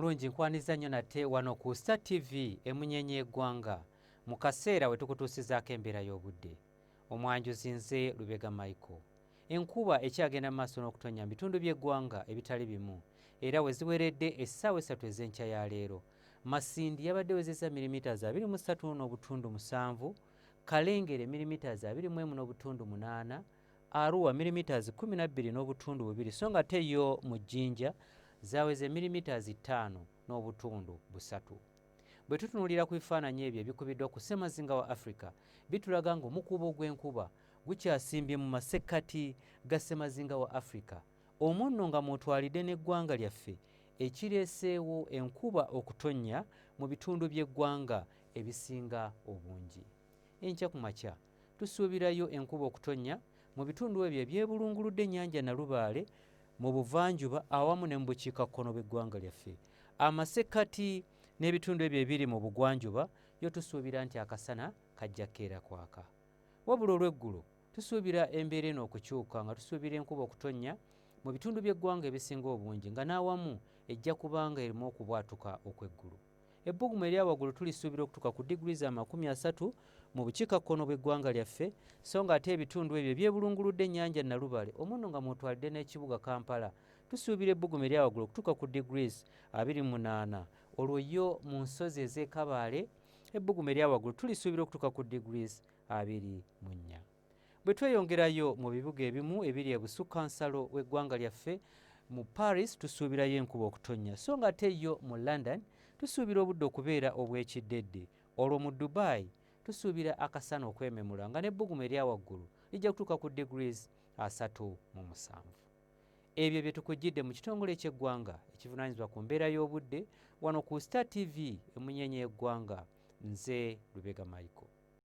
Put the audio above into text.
Omulungi, nkwaniza nnyo nate wano ku Star TV, emunyenye y'eggwanga, mu kaseera we tukutuusizaako embeera y'obudde. Omwanjuzi nze Lubega Michael. Enkuba ekyagenda mu maaso n'okutonnya mu bitundu by'eggwanga ebitali bimu, era we ziweredde essaawa 3 ez'enkya ya leero, Masindi yabadde wezezza milimita 23.7, Kalengere milimita 21.8, Arua milimita 12.2, so nga ate yo mu Jjinja zaweze milimita 5.3. Bwe tutunuulira ku bifaananyi ebyo ebikubiddwa ku ssemazinga wa Africa, bitulaga ng'omukuubo gw'enkuba gukyasimbye mu masekkati ga ssemazinga wa Africa, omwo nno nga mw'otwalidde n'eggwanga lyaffe, ekireeseewo enkuba okutonnya mu bitundu by'eggwanga ebisinga obungi. Enkya ku makya tusuubirayo enkuba okutonnya mu bitundu ebyo ebyebulunguludde ennyanja Nalubaale mu buvanjuba awamu ne mu bukiikakkono bw'eggwanga lyaffe. Amasekkati n'ebitundu ebyo ebiri mu bugwanjuba yo tusuubira nti akasana kajja kukeera kwaka. Wabula olw'eggulo tusuubira embeera eno okukyuka, nga tusuubira enkuba okutonnya mu bitundu by'eggwanga ebisinga obungi, nga n'awamu ejja kubanga erimu okubwatuka okw'eggulu. Ebbugumu erya waggulu tulisuubira okutuuka ku diguli za 30 mu bukiikakkono bw'eggwanga lyaffe, so nga ate ebitundu ebyo ebyebulunguludde ennyanja Nalubale, omwo nno nga mw'otwalidde n'ekibuga Kampala, tusuubira ebbugumu erya waggulu okutuuka ku degrees 28. Olwo yo mu nsozi ez'e Kabaale ebbugumu erya waggulu tulisuubira okutuuka ku degrees 24. Bwe tweyongerayo mu bibuga ebimu ebiri ebusukkansalo w'eggwanga lyaffe, mu Paris tusuubirayo enkuba okutonnya, so nga ate yo mu London tusuubira obudde okubeera obw'ekiddedde. Olwo mu Dubai tusuubira akasana okwememula, nga n'ebbugumu erya waggulu lijja kutuuka ku degrees 37. Ebyo bye tukujjidde mu kitongole ky'eggwanga ekivunaanyizibwa ku mbeera y'obudde wano ku Star TV, emunyenye y'eggwanga. Nze Lubega Michael.